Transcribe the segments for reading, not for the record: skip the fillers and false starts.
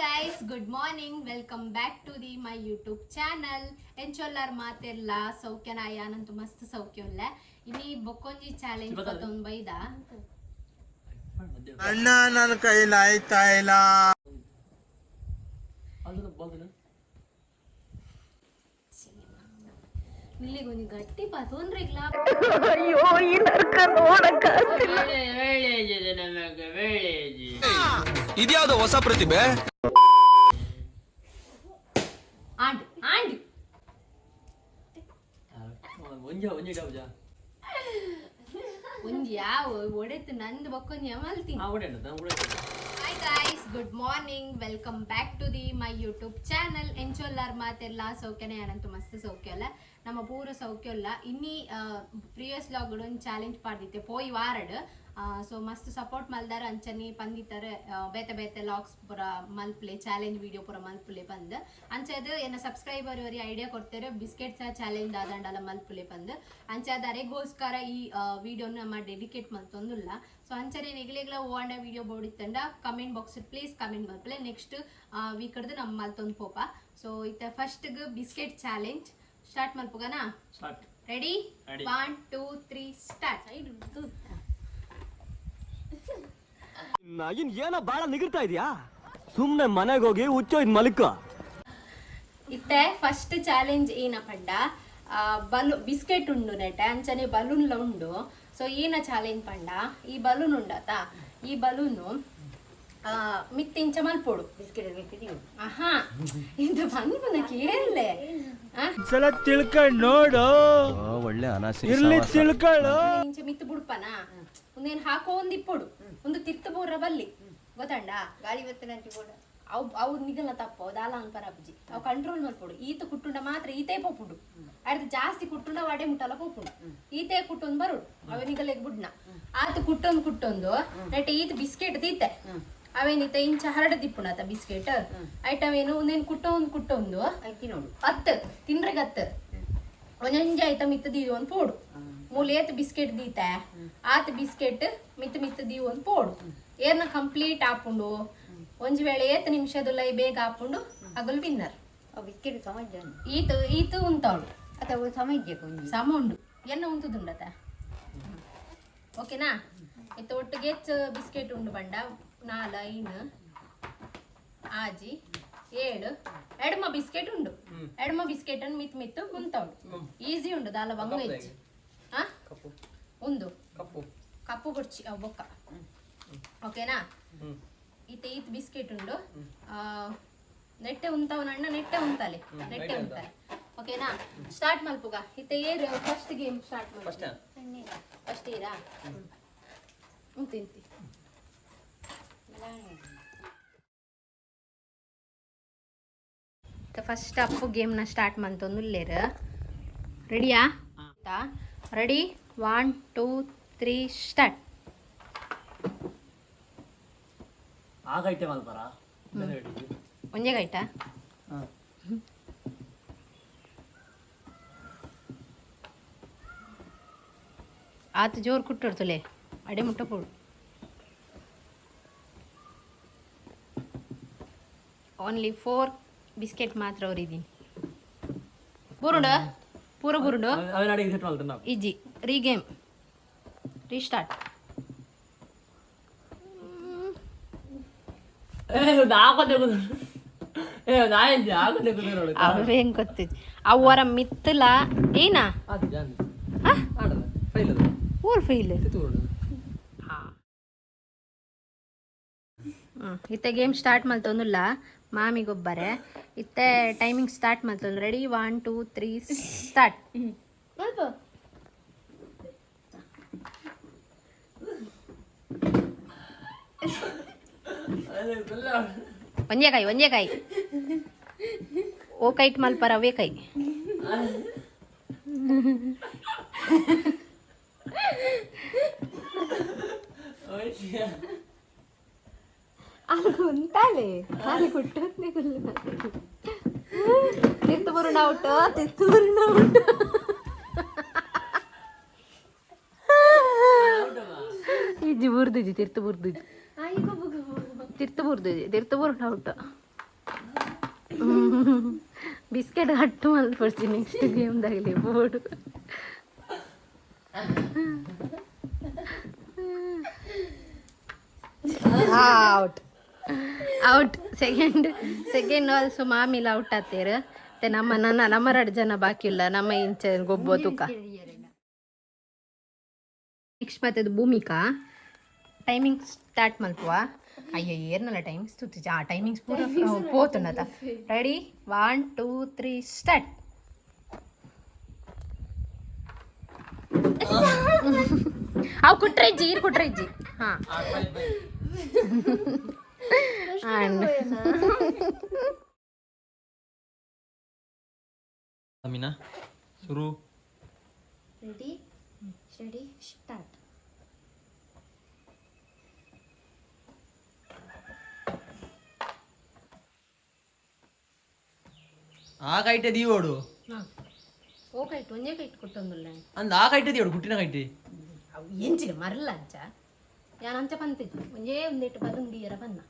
Guys, good morning, welcome back to the my YouTube channel. ಎಂಚೊಲ್ಲಾರ್ ಮಾತೆರ್ಲ? ಸೌಖ್ಯನ? ಯಾನಂತು ಮಸ್ತ್ ಸೌಖ್ಯ ಉಲ್ಲೆ. ಇನಿ ಬೊಕ್ಕೊಂಜಿ ಚಾಲೆಂಜ್ ಪತ್ತೊಂದು ಬೈದ. ಅಣ್ಣ, ನನ್ನ ಕೈಲಾಯ್ತಾ ಇಲ್ಲ. ಇಲ್ಲಿಗೆ ಒಂಜಿ ಗಟ್ಟಿ ಪತೊಂದ್ರಿಗ್ಲ. ಇದ್ಯಾವುದೋ ಹೊಸ ಪ್ರತಿಭೆ. ಆಂಡ್ ಆಂಡ್. ಒಂಜಿ ಒಂಜಿ ಡಬ್ಜ. ಒಂಜಿ ಯಾವ ಒಡೆತು ನಂದು ಬೊಕ್ಕೊಂಜಿ ಅಮಲ್ತೀನಿ. ಆ ಒಡೆ ಉಂಟು. Hi guys, good morning, welcome back to the my YouTube channel. ಎಂಚೊಲ್ಲಾರ್ ಮಾತೆಲ್ಲ? ಸೌಖ್ಯನೇ? ಯಾನಂತೂ ಮಸ್ತ್ ಸೌಖ್ಯ ಅಲ್ಲ. ನಮ್ಮ ಪೂರ ಸೌಖ್ಯ ಅಲ್ಲ. ಇನ್ನಿ ಪ್ರೀವಿಯಸ್ ವ್ಲಾಗ್ ಒಂದು ಚಾಲೆಂಜ್ ಪಾಡ್ದಿತ್ತೆ ಪೋಯಿ ವಾರಡ್. ಸೊ ಮಸ್ತ್ ಸಪೋರ್ಟ್ ಮಲ್ದಾರ. ಅಂಚನೆ ಪಂದಿತ್ತಾರೆ, ಬೇತೆ ಬೇತೆ ವ್ಲಾಗ್ಸ್ ಪೂರ ಮಲ್ಪುಲೆ, ಚಾಲೆಂಜ್ ವಿಡಿಯೋ ಪೂರ ಮಲ್ಪುಲೆ ಪಂದ್. ಅಂಚದ ಎನ್ನ ಸಬ್ಸ್ಕ್ರೈಬರ್ ವರಿ ಐಡಿಯಾ ಕೊಡ್ತಾರೆ, ಬಿಸ್ಕೆಟ್ಸ್ ಚಾಲೆಂಜ್ ದಾದಂಡಲ ಮಲ್ಪುಲೆ ಪಂದ್. ಅಂಚಾದ ಅರೆಗೋಸ್ಕರ ಈ ವಿಡಿಯೋನ ನಮ್ಮ ಡೆಡಿಕೇಟ್ ಮಲ್ತೊಂದುಲ್ಲ. ಸೊ ಅಂಚನೆ ನಿಗ್ಲೆಗ್ಲ ಓಂಡ ವಿಡಿಯೋ ಬೋಡಿತ್ತಂಡ ಕಮೆಂಟ್ ಬಾಕ್ಸ್ ಪ್ಲೀಸ್ ಕಮೆಂಟ್ ಮಲ್ಪಲೆ. ನೆಕ್ಸ್ಟ್ ವೀಕಡ್ದು ನಮ್ಮ ಮಲ್ತೊಂದು ಪೋಪ. ಸೊ ಇತ್ತ ಫಸ್ಟ್ ಬಿಸ್ಕೆಟ್ ಚಾಲೆಂಜ್ ಸ್ಟಾರ್ಟ್ ಮಲ್ಪುಗನಾ? Start. Ready? Ready. One, two, three, start. ಇನ್ ಏನೋ ಬಾಳ ನಿಗಿರ್ತಾ ಇದೀಯಾ? ಸುಮ್ನೆ ಮನೆಗೆ ಹೋಗಿ ಹುಚ್ಚೋಯ್ತು ಮಲಿಕ. ಇತ್ತೆ ಫಸ್ಟ್ ಚಾಲೆಂಜ್ ಏನ ಪಂಡ, ಬಲು ಬಿಸ್ಕೆಟ್ ಉಂಡು ನೆಟೆ, ಅಂಚನೆ ಬಲೂನ್ಲ ಉಂಡು. ಸೊ ಏನ ಚಾಲೆಂಜ್ ಪಂಡ, ಈ ಬಲೂನ್ ಉಂಡತ, ಈ ಬಲೂನು ಮಿತ್ತಿಂಚ ಮಲ್ಪೊಡು. ಆಹಾ, ಇದು ಬಂದ್ ಬಂದ ಕೇಳಲೆ. ಸಲ ತಿಳ್ಕೊಂಡ್ ನೋಡು. ಒಳ್ಳೆ ಅನಾಸಿ. ಇರ್ಲಿ, ತಿಳ್ಕೊಳ್ಳು. ಇಂಚ ಮಿತ್ತು ಬುಡ್ಪನ, ಒಂದೇನು ಹಾಕೋ ಒಂದ್ ಇಪ್ಪೊಡು, ಒಂದು ತಿರ್ತು ಬೋರ ಬಲ್ಲಿ, ಗೊತ್ತಂಡ? ಗಾಳಿ ಬತ್ತನಂಚಿ ಬೋಡ. ಅವು ಅವು ನಿಗಲ್ನ ತಪ್ಪು ದಾಲ ಅನ್ಪರ ಅಬ್ಜಿ. ಅವು ಕಂಟ್ರೋಲ್ ಮಲ್ಪೊಡು. ಈತ ಕುಟ್ಟುಂಡ ಮಾತ್ರ ಈತೇ ಪೋಪುಂಡು. ಅಡ್ದು ಜಾಸ್ತಿ ಕುಟ್ಟುಂಡ ವಡೆ ಮುಟ್ಟಲ ಪೋಪುಂಡು. ಈತೇ ಕುಟ್ಟೊಂದು ಬರುಡು. ಅವೆ ನಿಗಲೆಗ್ ಬುಡ್ನ ಆತ ಕುಟ್ಟೊಂದು ಕುಟ್ಟೊಂದು ನೆಟ್ ಈತ ಬಿಸ್ಕೆಟ್ ತೀತೆ. ಅವೇನಿತ ಇಂಚ ಹರಡ ದಿಪ್ಪುಂಡು ಆತ ಬಿಸ್ಕೆಟ್ ಐಟಮ್ ಏನು ಒಂದೇನು ಕುಟ್ಟೊಂದು ಕುಟ್ಟೊಂದು. ಐತಿ ನೋಡು. ಅತ್ತು ತಿನ್ರೆಗತ್ತು ಒಂಜೊಂಜಿ ಐಟಮ್ ಮಿತ್ತ ದೀವೊಂದು ಪೋಡು. ಮೂಲ ಏತ್ ಬಿಸ್ಕೆಟ್ ದೀತ, ಆತ ಬಿಸ್ಕೆಟ್ ಮಿತ್ತ ಮಿತ್ತ ದೀವೊಂದು ಪೋಡು. ಏರ್ನ ಕಂಪ್ಲೀಟ್ ಆಪುಂಡು, ಒಂಜಿ ವೇಳೆ ಏತ್ ನಿಮಿಷದುಲ್ಲ ಬೇಗ ಆಪುಂಡು, ಅಗಲ್ ವಿನ್ನರ್. ಅವು ಬಿಸ್ಕೆಟ್ ಸಮಜ್ಜ. ಈತ ಈತ ಉಂತಾವಳು. ಅಥವಾ ಸಮಜ್ಜಕ್ಕೆ ಒಂಜಿ. ಸಮ ಉಂಡು, ಎನ್ನ ಉಂತುದುಂಡತ. ಓಕೆನಾ? ಇತ್ತ ಒಟ್ಟಿಗೆ ಹೆಚ್ಚು ಬಿಸ್ಕೆಟ್ ಉಂಡು ಬಂಡ, ನಾಲ್, ಐನು, ಆಜಿ, ಏಳು, ಎಡಮ ಬಿಸ್ಕೆಟ್ ಉಂಡು. ಎಡಮ ಬಿಸ್ಕೆಟ್ ಅನ್ನು ಮಿತ್ ಮಿತ್ತು ಉಂತವಳು. ಈಸಿ ಉಂಡು, ದಾಲ ಬಂಗ ಹೆಚ್ಚು. ಹಾ. ಕಪ್ಪು. ಉಂದು. ಕಪ್ಪು. ಕಪ್ಪು ಕೊಡ್ಚಿ, ಅವು ಬೊಕ್ಕ. ಓಕೆನಾ? ಈತ ಈತ್ ಬಿಸ್ಕೆಟ್ ಉಂಡು. ನೆಟ್ಟೆ ಉಂತವನಣ್ಣ, ನೆಟ್ಟೆ ಉಂತಾಲೆ, ನೆಟ್ಟೆ ಉಂತಾಲೆ. ಓಕೆನಾ? ಸ್ಟಾರ್ಟ್ ಮಲ್ಪುಗ. ಇತ್ತ ಏರು ಫಸ್ಟ್ ಗೇಮ್ ಸ್ಟಾರ್ಟ್ ಫಸ್ಟ್. ಮಲ್ಪ. ಫಸ್ಟ್ ಏರಾ ಉಂತಿಂತಿ. ಫಸ್ಟ್ ಅಪ್ಪು ಗೇಮ್ನ ಸ್ಟಾರ್ಟ್ ಮಂತೊಂದುಲ್ಲೇರು. ರೆಡಿಯಾ? Ready, one, two, three, start. ಆಗ ಐಟಮ್ ಅಲ್ಪರ. ಒಂಜೇ ಗೈಟಾ? ಹಾಂ. ಆತ ಜೋರು ಕುಟ್ಟಿಡ್ತಲೆ, ಅಡೆ ಮುಟ್ಟ ಪೋಡು. ಓನ್ಲಿ ಫೋರ್ ಬಿಸ್ಕೆಟ್ ಮಾತ್ರ ಅವರಿದ್ದೀನಿ. ಬುರುಂಡು ಪೂರ ಬುರುಂಡು. ಅವನ ಅಡಿಗೆ ಸೆಟ್ ಮಾಡ್ತಾನೆ ನಾವು. ಇಜ್ಜಿ, ರೀಗೇಮ್ ರೀಸ್ಟಾರ್ಟ್. ಏ, ಹಾಕೋದೆ. ಏ, ನಾಯಿ ಹಾಕೋದೆ ನೋಡು. ಅವೇನ್ ಗೊತ್ತಿಜ್ಜಿ. ಅವು ಹೊರ ಮಿತ್ತಲ ಏನಾ? ಅದು ಜಾನ್. ಹಾ? ಆಡದ ಫೈಲ್ ಅದು. ಊರ್ ಫೈಲ್. ತಿತ್ತೂರು. ಇತ್ತೆ ಗೇಮ್ ಸ್ಟಾರ್ಟ್ ಮಲ್ತೊಂದುಲ್ಲ ಮಾಮಿಗೊಬ್ಬರೆ. ಇತ್ತೆ ಟೈಮಿಂಗ್ ಸ್ಟಾರ್ಟ್ ಮಲ್ತೊಂದು. Ready, one, two, three, start. ಒಂಜೇ ಕಾಯಿ, ಒಂಜೇ ಕಾಯಿ. ಓ ಕೈಟ್ ಮಲ್ಪರ, ಅವೇ ಕೈ. ಅಲ್ಲಿ ಉಂತಾಲೆ ಅಲ್ಲಿ ಕುಟ್ಟೋದ್ನೆ. ತಿರ್ತು ಬರುಣ ಔಟ್, ತಿರ್ತು ಬರುಣ ಔಟ್. ಇಜ್ಜಿ, ಬುರ್ದಿಜ್ಜಿ, ತಿರ್ತು ಬುರ್ದಿಜ್ಜಿ, ತಿರ್ತು ಬುರ್ದಿಜ್ಜಿ, ತಿರ್ತು ಬರುಣ ಔಟ್. ಬಿಸ್ಕೆಟ್ ಹಟ್ಟು ಮಲ್ಪೊಡ್ಚಿ ನೆಕ್ಸ್ಟ್ ಗೇಮ್ ದಾಗಲಿ ಬೋಡು. Out, out. Second, second also ಮಾಮಿಲ ಔಟ್ ಆತೇರು. ಮತ್ತೆ ನಮ್ಮ ನನ್ನ ನಮ್ಮ ಎರಡು ಜನ ಬಾಕಿ ಇಲ್ಲ. ನಮ್ಮ ಇಂಚ ಗೊಬ್ಬೋ ತೂಕ. ನೆಕ್ಸ್ಟ್ ಬರ್ತದೆ ಭೂಮಿಕಾ. Timing start ಮಲ್ಪುವ. ಅಯ್ಯೋ, ಏರ್ನಲ್ಲ ಟೈಮಿಂಗ್ಸ್ ತೂತಿಜ. ಆ ಟೈಮಿಂಗ್ಸ್ ಪೂರ ಪೋತುಂಡತ. Ready, 1, 2, 3, start. ಅವು ಕುಟ್ರೆ ಇಜ್ಜಿ, ಈರ್ ಕುಟ್ರೆ ಇಜ್ಜಿ. ಹಾಂ. ಮೀನಾ, ಶುರು. Ready, ready, start. ಆ ಕೈಟೆ ದೀವೋಡು. ಓ ಕೈಟ್, ಒಂಜೇ ಕೈಟ್ ಕೊಟ್ಟೊಂದುಲ್ಲ. ಅಂದ್, ಆ ಕೈಟೆ ದೀವೋಡು, ಗುಟ್ಟಿನ ಕೈಟೆ. ಅವು ಎಂಚಿನ ಮರಲ್ಲ ಅಂಚ ಯಾನ್ ಅಂಚ ಪಂತಿದ್ದು. ಒಂಜೇ ಒಂದಿಟ್ಟು ಪದಂದಿಯರ ಬನ್ನ.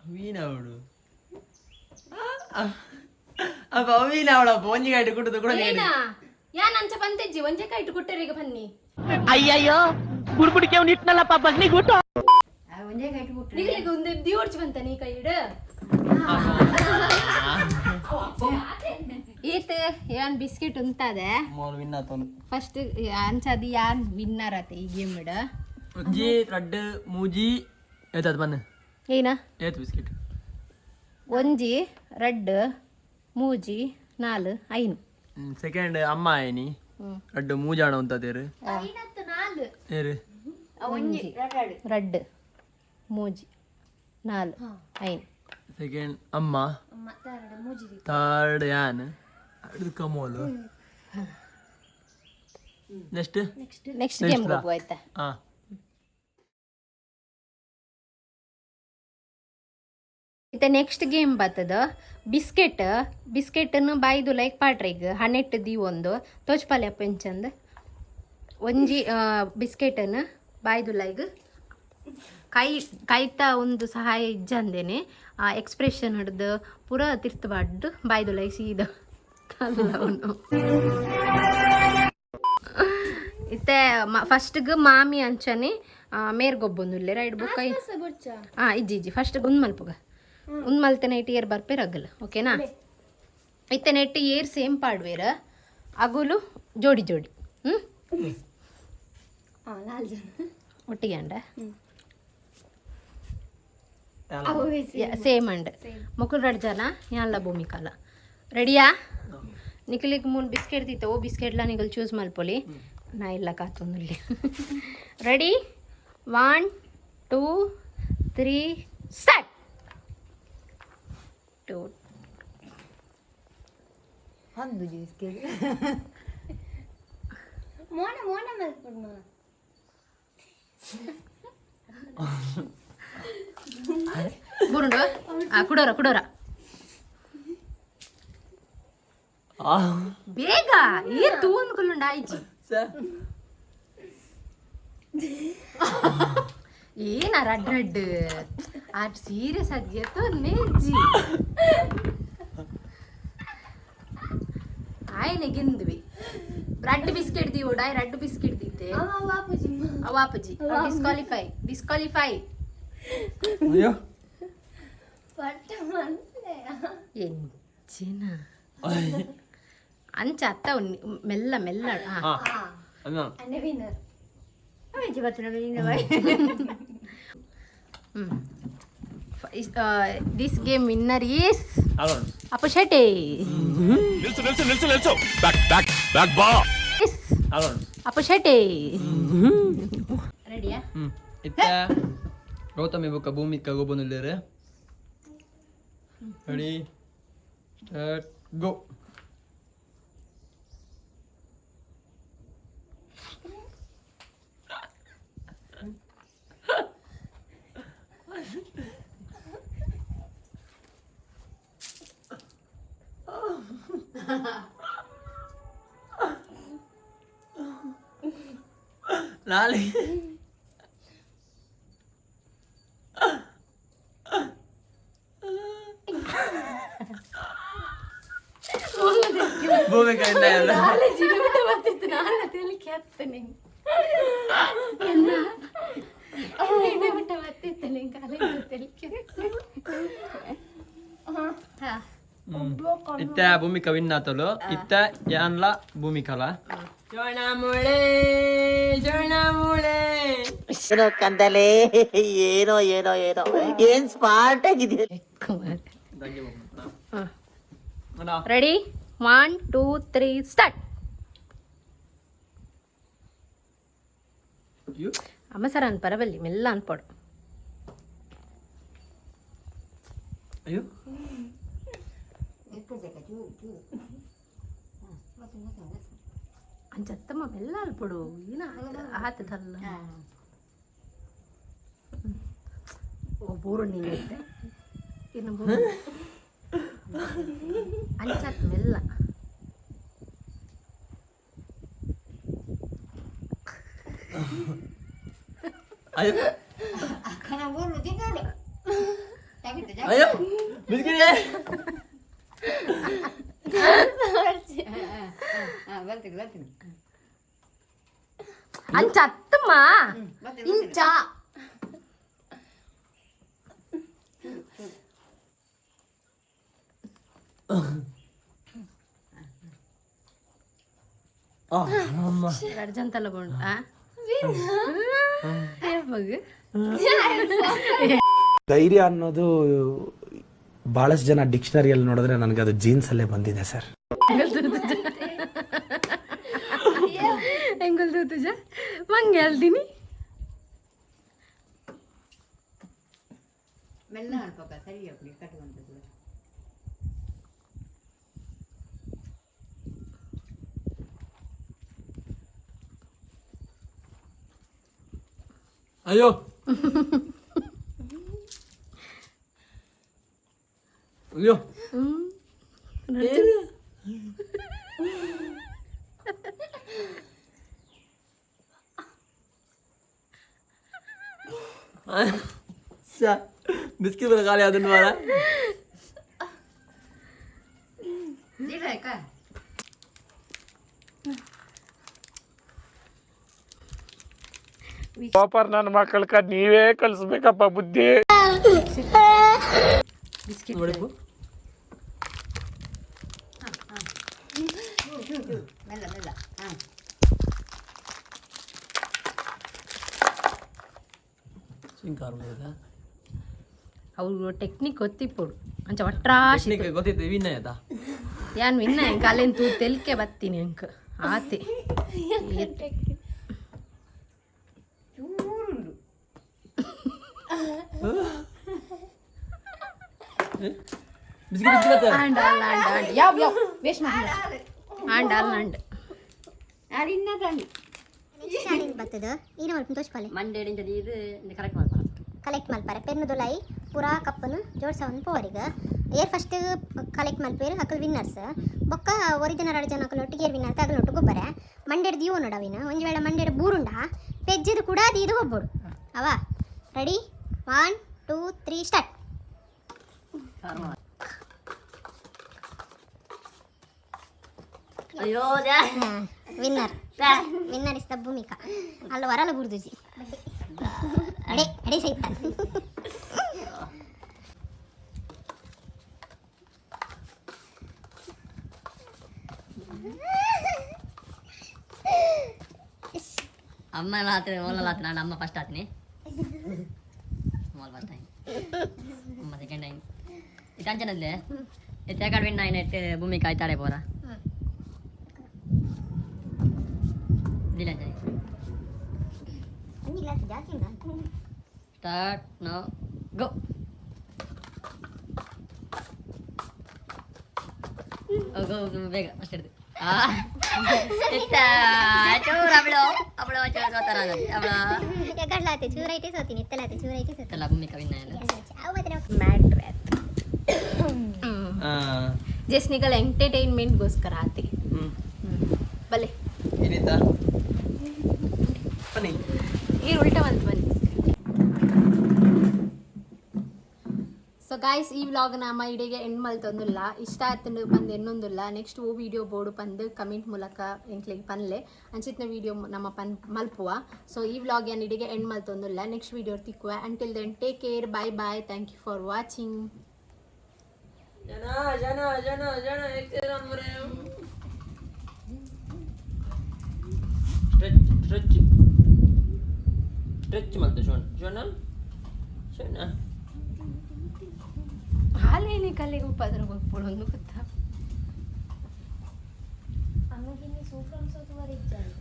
ಅವೀನ ಅವಳು, ಅಪ್ಪ, ಅವೀನ ಅವಳಪ್ಪ. ಒಂಜಿ ಕೈಟೆ ಕುಟ್ಟುದು ಕೂಡ. ಏನಾ, ಯಾನ್ ಅಂಚ ಪಂತಿಜ್ಜಿ. ಒಂಜೇ ಕೈಟ್ ಕುಟ್ಟರಿಗೆ ಬನ್ನಿ. ಅಯ್ಯಯ್ಯೋ, ಬುಡ್ಬುಡಿಕೆ ಅವ್ನು ಇಟ್ನಲ್ಲಪ್ಪ ಬಗ್ನಿ ಗುಟ್ಟು. ಒಂದೇ ಕೈಟ್ ಬಿಟ್ರೆ. ನಿಗಲಿಗೆ ಒಂದು ದಿವರ್ಚ್ ಬಂತ ನೀ ಕೈ ಇಡು. ಈತ ಏನ್ ಬಿಸ್ಕೆಟ್ ಉಂತದೆ. ಮೋಲ್ ವಿನ್ ಆತವನು. ಫಸ್ಟ್ ಅಂಚದಿ ಯಾನ್ ವಿನ್ನರ್ ಆತ ಈ ಗೇಮ್ ಇಡ? ಒಂಜಿ, ರಡ್ಡ್, ಮೂಜಿ, ಏತಾದ್ ಬನ್ನ? ಏನ? ಏತ್ ಬಿಸ್ಕೆಟ್? ಒಂಜಿ, ರಡ್ಡ್, ಮೂಜಿ, ನಾಲ್, ಐನು. ಸೆಕೆಂಡ್ ಅಮ್ಮ ಆಯ್ನಿ. ರಡ್ಡ್ ಮೂಜಾಣ ಉಂತದೇರು. ಏರು? ಒಂಜಿ, ರಡ್ಡ್, ಮೂಜಿ, ನಾಲ್, ಐನ್. ಸೆಕೆಂಡ್ ಅಮ್ಮ, ಥರ್ಡ್ ಯಾನ್, ಅಡ್ದು ಕಮೋಲು. ನೆಕ್ಸ್ಟ್. ನೆಕ್ಸ್ಟ್ ಗೇಮ್ ಹೋಗುವ, ಆಯ್ತಾ? ಹಾ. ಇತ್ತೆ ನೆಕ್ಸ್ಟ್ ಗೇಮ್ ಬರ್ತದ ಬಿಸ್ಕೆಟ್. ಬಿಸ್ಕೆಟನ್ನು ಬಾಯ್ದು ಲೈಕ್ ಪಾಟ್ರೆಗ್ ಹಣೆಟ್ ದೀವೊಂದು ತೋಚ್ಪಾಲೆ ಅಪ್ಪ ಎಂಚಂದ್. ಒಂಜಿ ಬಿಸ್ಕೆಟನ್ನು ಬಾಯ್ದು ಲೈಗ್ ಕೈ ಕೈತ ಒಂದು ಸಹಾಯ ಇಜ್ಜಂದೇನೆ ಆ ಎಕ್ಸ್ಪ್ರೆಷನ್ ಹಿಡ್ದು ಪೂರ ತಿರ್ತು ಬಾಡ್ದು ಬಾಯ್ದು ಲೈಕ್ ಸೀದ ಅವನು. ಇತ್ತೆ ಫಸ್ಟ್ಗೆ ಮಾಮಿ ಅಂಚನೆ ಮೇರ್ ಗೊಬ್ಬೊಂದುಲ್ಲೆ ರೈಡ್ ಬುಕ್. ಹಾಂ, ಇಜ್ಜಿ ಇಜ್ಜಿ. ಫಸ್ಟ್ ಉಂದ್ ಮಲ್ಪುಗ. ಉಂದ್ ಮಲ್ತೆ ನೈಟ್ ಏರ್ ಬರ್ಪೇರ್ ಅಗಲ್, ಓಕೆನಾ? ಇತ್ತೆ ನೆಟ್ ಏರ್ ಸೇಮ್ ಪಾಡ್ವೇರ್ ಅಗುಲು ಜೋಡಿ ಜೋಡಿ. ಹ್ಞೂ, ಒಟ್ಟಿಗೆ ಅಂಡ ಸೇಮ್ ಅಂಡ್ ಮೊಕುಲ್ ರಡ್ ಜನ ಯಾನ್ಲ ಭೂಮಿಕಾಲ. ರೆಡಿಯಾ? ನಿಖಲಿಗೆ ಮೂರು ಬಿಸ್ಕೆಟ್ ದಿತ್ತ. ಓ ಬಿಸ್ಕೆಟ್ಲ ನಿಗಲ್ ಚೂಸ್ ಮಲ್ಪೊಲಿ. ನಾ ಇಲ್ಲ ಕಾತೊಂದುಲ್ಲಿ. Ready, 1, 2, 3, start. 2. ಅಂದು ಬಿಸ್ಕೆಟ್. ಮೋನ ಮೋನ ಮಲ್ಪುಡ್ಮ. ಬುರುಂಡು ಆ ಕುಡೋರ ಕುಡೋರ. ಬೇಗ ಏರ್ ತೂವೊಂದು ಕುಲ್ಲುಂಡ ಆಯ್ಚಿ. ಏನ ರಡ್ ರಡ್ ಆ ಸೀರಿಯಸ್ ಅದ್ ನೇಜಿ ಆಯ್ನೆ ಗಿಂದ್ವಿ. ರಡ್ಡ್ ಬಿಸ್ಕೆಟ್ ದೀವೋಡ, ರಡ್ಡ್ ಬಿಸ್ಕೆಟ್ ದೀತೆ. ಅವಾಪುಜಿ, ಡಿಸ್ಕ್ವಾಲಿಫೈ, ಡಿಸ್ಕ್ವಾಲಿಫೈ. ಅಯ್ಯೋ. ಎಂಚಿನ ಅಂಚ ಅತ್ತ ಮೆಲ್ಲ ಮೆಲ್ಲ. ಹಾ. ಅಮ್ಮ. ಅವೆಂಚಿ ಬರ್ತನ bye. This game winner is ಅಲೋಣ. ಅಪ್ಪು ಶೆಟ್ಟಿ. ನಿಲ್ಸು, ನಿಲ್ಸು, ನಿಲ್ಸು, ನಿಲ್ಸು. ಬ್ಯಾಕ್, ಬ್ಯಾಕ್, ಬ್ಯಾಕ್ ಬಾ. Is ಅಲೋಣ. ಅಪ್ಪು ಶೆಟ್ಟಿ. ರೆಡಿಯಾ? ಹ್ಮ್. ಇತ್ತ ಗೌತಮಿ ಬೊಕ್ಕ ಭೂಮಿಕ ಗೊಬ್ಬೊಂದುಲ್ಲೆರ್. Ready, start, go. ನಾಳೆ ಭೂಮಿಕಾ ಇಲ್ಲ. ನಾಳೆ ಜಿಗಿಬಿಟ್ಟು ಬರ್ತಿತ್ತು, ನಾನು ತೆಲಿಕೆ ಹತ್ತು ನಿಂಗೆ ಬಿಟ್ಟ ಬರ್ತಿತ್ತು ನಿಂಗೆ ಅಲೆ ತೆಲಿಕೆ. ಹಾ. ಇತ್ತ ಭೂಮಿಕಾ ವಿನ್ ಆತಲು. ಇತ್ತ ಯಾನ್ಲ ಭೂಮಿಕಲ. ಜೋಣ ಮೂಳೆ, ಜೋಣ ಮೂಳೆ. ಏನೋ ಕಂದಲೇ, ಏನೋ ಏನೋ ಏನೋ, ಏನ್ ಸ್ಮಾರ್ಟ್ ಆಗಿದೆಯಾ. Ready, 1 2 3 start. ಅಮ್ಮ ಸರ್ ಅನ್ ಪರಬಲ್ಲಿ ಮೆಲ್ಲ ಅನ್ಪಡು. ಅಯ್ಯೋ. ಅಂಚತ್ತಮ್ಮ, ಮೆಲ್ಲ ಅಲ್ಪಡು. ಏನ ಆತದಲ್ಲ. ಓ ಬೋರು ನೀನೈತೆ ಇನ್ನು ಬೋರು. ಅಂಚತ್ ಮೆಲ್ಲ. ಅಯ್ಯೋ. ಅಕ್ಕನ ಊರು ತಿನ್ನೋಡು. ಅಯ್ಯೋ, ಬಿಸ್ಕಿಟ್. ಬರ್ತೀನಿ ಬರ್ತೀನಿ. ಅಂಚತ್ತಮ್ಮ, ಇಂಚ. ಅರ್ಜಂತಲ್ಲ ಬೋಂಡ ಮಗು. ಧೈರ್ಯ ಅನ್ನೋದು ಬಹಳಷ್ಟು ಜನ ಡಿಕ್ಷನರಿಯಲ್ಲಿ ನೋಡಿದ್ರೆ ನನಗೆ ಅದು ಜೀನ್ಸ್ ಅಲ್ಲೇ ಬಂದಿದೆ ಸರ್. ಎಂಗುಲ್ ತೂತುಜ ಮಂಗೆ ಅಲ್ದಿನಿ. ಮೆಲ್ಲ ಅನ್ಪಕ್ಕ ಸರಿ ಅಪ್ಪಿ ಕಟ್ಟುವಂಥದ್ದು. ಅಯ್ಯೋ ಅಯ್ಯೋ. ಬಿಸ್ಕಿಟ್ ಬರ ಖಾಲಿ ಅದನ್ನು ಮಾರ. ಇಲ್ಲ. ಪಾಪರ್ ನನ್ನ ಮಕ್ಕಳ್ಕ ನೀವೇ ಕಳ್ಸ್ಬೇಕಪ್ಪ ಬುದ್ಧಿ. ಬಿಸ್ಕಿಟ್. ನೋಡಿಪು. ಮೆಲ್ಲ ಮೆಲ್ಲ, ಹಾಂ. ಸಿಂಕಾರ್ ಮಾಡಿದ. ಅವ್ರು ಟೆಕ್ನಿಕ್ ಗೊತ್ತಿಪ್ಪುಡು ಅಂಚ ಒಟ್ರಾಶಿ. ಟೆಕ್ನಿಕ್ ಗೊತ್ತಿತ್ತು, ವಿನ್ ಆಯ್ತಾ? ಯಾನ್ ವಿನ್ನ ಎಂಕ ಅಲ್ಲೇನು ತೂ ತೆಲ್ಕೆ ಬತ್ತೀನಿ ಅಂಕ ಆತೆ. ಚೂರುಂಡು. Biscuit biscuit. ಆಂಡ್ ಅಲ್ಲ, ಆಂಡ್ ಆಂಡ್ ಯಾವ ಯಾವ ವೇಸ್ಟ್ ಮಾಡಿ ಆಂಡ್ ಅಲ್ಲ ಅಂಡ್. ಯಾರು ಇನ್ನದಲ್ಲಿ. ಚಾಲೆಂಜ್ ಬರ್ತದೆ ಈನ ಮಲ್ಪ ತೋಚ್ಕೊಲೆ. ಮಂಡೇ ಇದು ಕರೆಕ್ಟ್ ಮಾಡ್ತಾರೆ. ಕಲೆಕ್ಟ್ ಮಲ್ಪರೆ ಪೆನ್ನುದುಲಾಯಿ ಪೂರಾ ಕಪ್ಪನು ಜೋಡ್ಸವನ್ ಪೋವರಿಗ. ಏರ್ ಫಸ್ಟ್ ಕಲೆಕ್ಟ್ ಮಲ್ಪೇರು ಅಕಲ್ ವಿನ್ನರ್ಸ್. ಬೊಕ್ಕ ಒರಿಜನ ಎರಡು ಜನ ಅಕಲ್ ಒಟ್ಟಿಗೆ ಏರ್ ವಿನ್ನರ್ ಅಕಲ್ ಒಟ್ಟು ಗೊಬ್ಬರ ಮಂಡ್ಯದ ಇವು ನೋಡವಿನ. ಒಂಜಿ ವೇಳೆ ಮಂಡ್ಯದ ಬೂರುಂಡ ಪೆಜ್ಜದ ಕೂಡ ಇದು ಒಬ್ಬಡು ಅವ. Ready, 1 2 3 start. ಅಯ್ಯೋ. Winner, winner is the Bhoomika. ಅಲ್ಲ ವರಲ ಬುರ್ದುಜಿ ಅಡೆ ಅಡೆ ಸಹಿತ. ಅಮ್ಮ ಎಲ್ಲ ಆತ್ರಿ, ಓಲಲ್ಲ ಆತ್ರಿ. ನಾನು ಅಮ್ಮ ಫಸ್ಟ್ ಆತ್ನಿ, ಮೋಲ್ ಫಸ್ಟ್ ಟೈಮ್, ಅಮ್ಮ ಸೆಕೆಂಡ್ ಟೈಮ್. ಇದು ಅಂಚನಲ್ಲೇ ಸೆಕೆಂಡ್ ವಿನ್ ಆಯ್ನ ಭೂಮಿ ಕಾಯ್ತಾಳೆ ಪೋರ ದಿಲ್ಲ. ಒಂಜಿ ಗ್ಲಾಸ್ ಜಾಸ್ತಿ ಉಂಟಾ? ಸ್ಟಾರ್ಟ್ ನೋ ಗೋ ಗೋ, ಬೇಗ ಫಸ್ಟ್ ಹಿಡ್ದು. ಆ ಚೂರು ಅವಳು ಅವಳು ಚೂರು ಸೋತಾರ ಅವಳು. ಎಗಡ್ಲಾತೆ ಚೂರು ಐಟೆ ಸೋತೀನಿ, ಇತ್ತಲಾತೆ ಚೂರು ಐಟೆ ಸೋತೀನಿ. ಎಲ್ಲ ಭೂಮಿಕಾ ವಿನ್ ಆಯ್ತು. ಅವು ಮಾತ್ರ. ಮ್ಯಾಟ್ರ್. ಜಸ್ಟ್ ನಿಗಲ ಎಂಟರ್ಟೈನ್ಮೆಂಟ್ಗೋಸ್ಕರ ಆತೆ. ಬಲೆ. ಏನಿತ್ತ ಬನ್ನಿ. ಈ ಉಲ್ಟಾ ಬಂತು, ಬನ್ನಿ. ಸೊ ಗಾಯ್ಸ್, ಈ ವ್ಲಾಗ್ ನಮ್ಮ ಇಡಿಗೆ ಎಂಡ್ ಮಲ್ತೊಂದುಲ್ಲ. ಇಷ್ಟ ಆತಂಡು ಪಂದ್ ಎನ್ನೊಂದುಲ್ಲ. ನೆಕ್ಸ್ಟ್ ಓ ವಿಡಿಯೋ ಬೋರ್ಡು ಪಂದ್ ಕಮೆಂಟ್ ಮೂಲಕ ಎಂಕ್ಲೆಗ್ ಪನ್ಲೆ. ಅಂಚಿತ್ನ ವಿಡಿಯೋ ನಮ್ಮ ಪನ್ ಮಲ್ಪುವ. ಸೊ ಈ ವ್ಲಾಗ್ ಏನ್ ಇಡಿಗೆ ಎಂಡ್ ಮಲ್ತೊಂದುಲ್ಲ. ನೆಕ್ಸ್ಟ್ ವಿಡಿಯೋ ತಿಕ್ಕುವ. Until then, take care, bye bye, thank you for watching. ಜನ ಜನ ಜನ ಜನ ಸ್ಟ್ರೆಚ್ ಸ್ಟ್ರೆಚ್ ಸ್ಟ್ರೆಚ್ ಮಲ್ತೆ ಶೋಣ ಶೋಣ ಶೋಣ. ಹಾಲೇನೆ ಕಲೆಗೆ ಉಪ್ಪದ್ರ ಗೊಪ್ಪುಡು ಒಂದು ಗೊತ್ತಾ. ಅಮ್ಮಗಿನ್ನಿ ಸೂಫ್ರಮ್ ಸೋತುವರಿದ್ದಾರೆ.